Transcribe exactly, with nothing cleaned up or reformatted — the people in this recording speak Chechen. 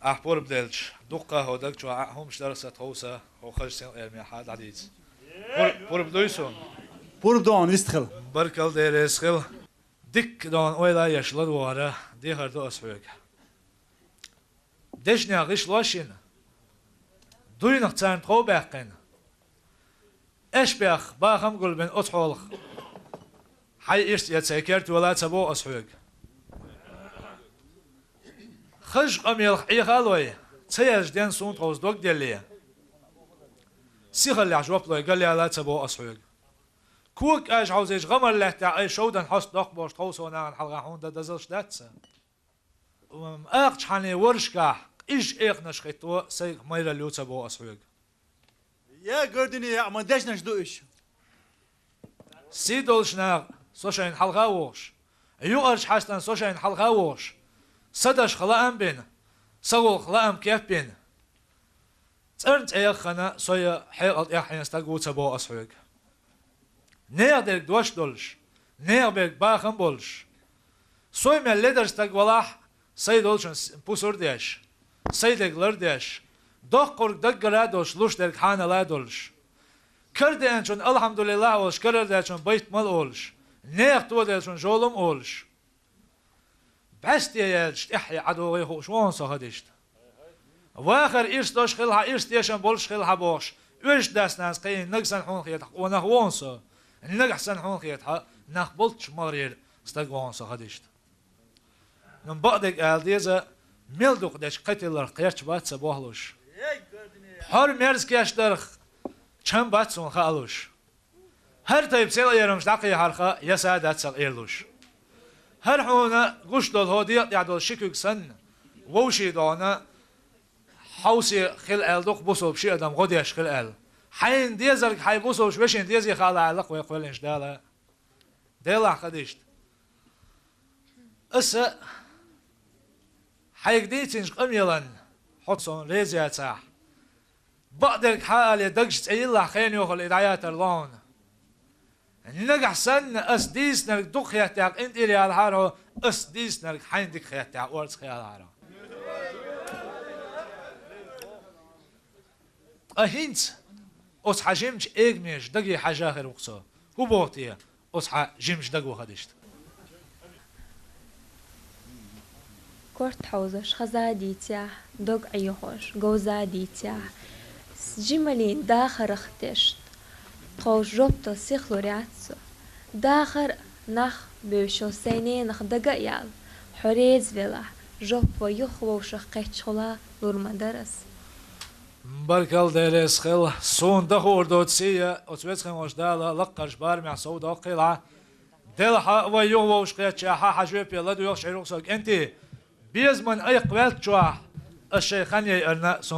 Ахь пурба делча, дуккха хьо даг чохь Ӏа хӀумаш дара сан тховса, хьо хаза синкъераме хьа дӀадийца. Пур-, пурба дуй суна? Пурба ду хьуна, вистхила. Баркалла, Дела реза хила. Дикка дона ойла еш ладогӀара дехар ду ас хьоьга. Дешнех гӀишлош йина, дуйнах царна тхов баьккхина, эшпех бахам гулбина оцу хьолах хьайн ирс эца керта йола ца боху ас хьоьга. Хаза къамелах Ӏехалой, ца еза ден суна тховса дог делле, сихаллехь жоп лой галъяла ца боху ас хьоьга. Кога кӀажа хьовзийча гӀамар лаьттахь ай шовдан хьост доккху бохуш тховсо нахана хьалха хьуна дан дазалш дац сан. Акхачу хьанне воршкахь къижа экханаш хӀитто сайга майралла ю ца боху ас хьоьга. Я гардине яӀ, ма дешнаш ду уьш. Сий долуш наха со шайна хьалха а вохуш, юкъарчу хьаштана со шайна хьалха а вохуш, са дашах лаам бина, са гӀуллах лаам кеп бина, цӀарна цӀе яххана со я хьекъал тӀехь хьена стаг ву ца боху ас хьоьга. Нехан дерг дош долуш, нехан берг бахам болуш, сой мел ледар стаг валахь, сай долчун пусар а деш, сай дерг лар а деш, доккхург даггара а долуш, луш дерг хьанала а долуш, карадеанчун алхьамдулиллахь олуш, карардаьчун байтамал олуш, нехан тоделчун жолам олуш, бӀаьсте яьлча тӀаьхье ӀадогӀий хууш ву хьуна со хадишта. Вахар ирс дош хилла хьан, ирс тешам болуш хилла хьан бохуш, оьшуш дас-нанас кхиийна нагахь санна хьуна хетахь къонах ву хьуна со, нагахь санна хьуна хетахь нах болчу магӀарера стаг ву хьуна со хадишта. Ну, бакъдерг ала деза, мел дукха дечу кхетилларх кхерч бац ца бохлуш. Пхьор мерза кеш дарх чам бац суна хаалуш. ХӀара тайпа сел Ӏерамаш дӀакхехьарха я са дац ца къерлуш. ХӀара хьуна гуш долу хӀо декъа тӀехь долу ши куьг санна, вовшийн догӀна хьовсе хила аьлла дукха бусулба ши адам гӀо деш хила аьлла. Хьайна дезарг хьайн бусулбаш вешин дезе хаала аьлла кхойкхоьллинчу Дала. Делахь хадишта. Аса хьайга дийцинчу къамелан хьо цунна реза яцахь, бакъдерг хьан але дагчу цӀе йиллахь хенан йохалла и дӀаятар лоуна. Нагахь санна ас дийцинарг дукха хеттехь къинтӀера ялахьара хьо, ас дийцинарг хьайн дика хеттехь орца хиалахьара хьо. Ткъа хӀинца оцу хьан жимачу эгамеша даге хьажа хир ву-кх со. ХӀун боху те оцу хьан жимачу даго хадишта? Корта хьовзаш хаза дийцехь, дог Ӏехош говза дийцехь, жималин дахарах тешна, тховш жоп дала сихлур яц со. Дахар а, нах а бевзаш йолу сайн ненах дага а яьлла, хьо реза велахь, жоп вай юхавовшах кхеттачохула лур ма дара ас. Баркалла, Дела реза хила. Суна дан хуур доцу сий я оцу везачу Дала лаккхарчу барамехь сов доккхийла. Делахь а вай юхавовшах кхеттачохь хьан жоьпе ладоьгӀуш хир ву со, кӀентий. Безаман айкх ваьллачохь ас шайн хан яйарна, суна